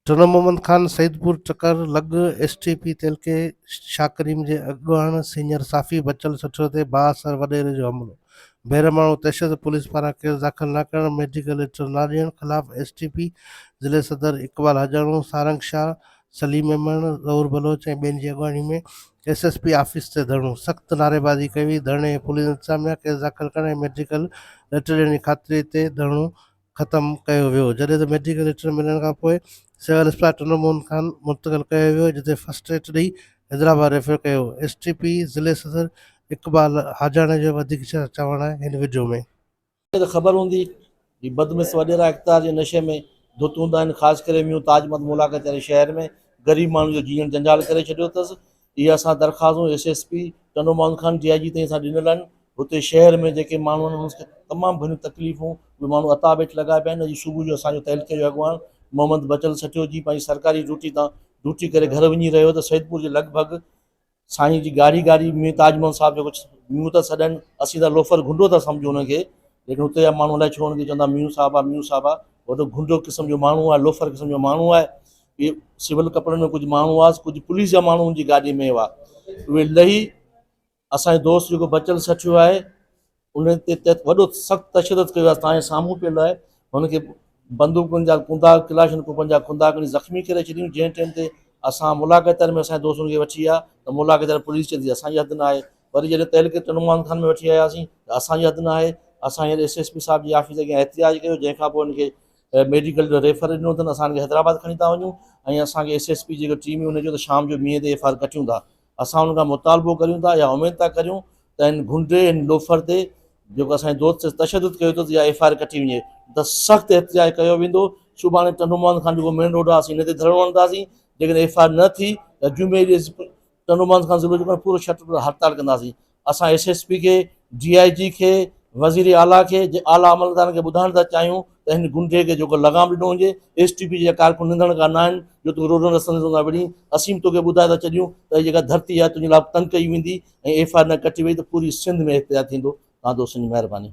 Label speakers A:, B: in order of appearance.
A: ٽنڊو محمد خان، سعيدپور چڪر لڳ S T P تعلقي شاهه ڪريم جي اڳواڻ سينيئر صحافي بچل سٺيو تي بااثر وڏيري جو حملو، بيرحماڻو تشدد، پوليس پاران ڪيس داخل نه ڪرڻ، ميڊيڪل ليٽر نه ڏيڻ خلاف ايس ٽي پي ضلعي صدر اقبال حاجاڻو، سارنگ شاهه، سليم ميمڻ، ظهور بلوچ ۽ ٻين جي اڳواڻي ۾ ايس ايس پي آفيس تي ڌرڻو، سخت نعريبازي ڪئي وئي، ڌرڻي ۾ پوليس انتظاميا ڪيس داخل ڪرڻ ۽ ميڊيڪل ليٽر ڏيڻ جي خاطري تي ڌرڻو ختم ڪيو ويو، جڏهن ته ميڊيڪل ليٽر ملڻ کانپوء سول اسپتال ٽنڊو محمد خان منتقل ڪيو ويو، جتي فرسٽ ايڊ ڏئي حيدرآباد ريفر ڪيو ويو. ايس ٽي پي ضلعي صدر اقبال حاجاڻي جو وڌيڪ چوڻ آهي هن وڊيو ۾.
B: کي ته خبر هوندي هي بدمست وڏيرا اقتدار جي نشي ۾ ڌت هوندا آهن خاص ڪري ميون تاج محمد ملاقات واري شهر ۾ غريب ماڻهن جو جيئڻ جنجال ڪري ڇڏيو اٿس اهي اسان درخواستون S S P Tando Muhammad Khan D I G تائين اسان ڏنل آهن هتي شهر ۾ جيڪي ماڻهو آهن انهن کي تمام گهڻيون تڪليفون اهي ماڻهو عطا بيٺ لڳا پيا آهن اڄ صبح جو اسان جو تعلقي جو اڳواڻ محمد بچل سٺيو جي پنهنجي سرڪاري ڊيوٽي تان ڊيوٽي ڪري گهر وڃي رهيو ته سيدپور جي لڳ ڀڳ سائين جي ڳاڙهي ڳاڙهي ميون تاج محمد صاحب جيڪو ميون ٿا سڏن اسين ته لوفر گهنڊو ٿا سمجهون هن کي ليڪن هتي جا ماڻهو الائي ڇو هن کي چوندا ميون صاحب آ ميون صاحب آ وڏو گهنڊو قسم جو ماڻهو آهي لوفر قسم جو ماڻهو آهي اهي سول ڪپڙن ۾ ڪجهه ماڻهو هئا ڪجهه پوليس جا ماڻهو هن جي گاڏي ۾ هئا اهي لهي اسان جو دوست جيڪو بچل سٺيو آهي ان تي وڏو سخت تشدد ڪيو آهي تان جي سامهون پيل آهي هن کي بندوقن جا ڪندا ڪلاشن ڪوپن جا ڪندا کڻي زخمي ڪري ڇڏيون جنهن ٽائيم تي اسان ملاقات ۾ اسان جي دوست ان کي وٺي آيا ته ملاقات پوليس چئي ٿي اسان جي حد نه آهي وري جڏهن تعلقي ٽنڊو خان ۾ وٺي آياسين ته اسان جي حد نه آهي اسان هينئر ايس ايس پي صاحب جي آفيس اڳيان احتجاج ڪيو جنهن کان پوء هن کي ميڊيڪل جو ريفر ڏنو اٿن اسان کي حيدرآباد کڻي ٿا وڃون ۽ اسان کي ايس ايس پي جيڪو ٽيم هن چيو ته شام جو مينهن تي ايف آر ڪٽيون ٿا اسان ان کان مطالبو ڪريون ٿا يا اميد ٿا ڪريون ته هن گهنڊي هن لوفر تي جيڪو اسان جي دوست تي تشدد ڪيو اٿس يا ايف آر ڪٽي وڃي ته سخت احتجاج ڪيو ويندو سڀاڻي ٽنڊو محمد خان جيڪو مين روڊ آهي اسين هن تي ڌرڻو هڻنداسين جيڪڏهن ايف آر نه ٿي ته جمعي ڏينهن ٽنڊو محمد خان ضلعو جيڪو آهي پورو شٽر هڙتال ڪنداسين اسان ايس ايس پي کي ڊي I جي کي وزير اعليٰ کي جي اعليٰ عملدارن کي ٻڌائڻ ٿا چاهيون ته هن گنڊي کي جيڪو لغام ڏنو وڃي ايس ٽي پي جا ڪارڪن نندڻ کان نه آهن جو تون روڊن رستن سان وڙهين اسين به توکي ٻڌائي ٿا ڇڏيون ته هي جيڪا ڌرتي آهي تنهنجي لاء تنگ ڪئي ويندي ۽ ايف I R نه ڪٽي وئي ته پوري سنڌ ۾ احتجاج ٿيندو توهان دوستن جي مهرباني.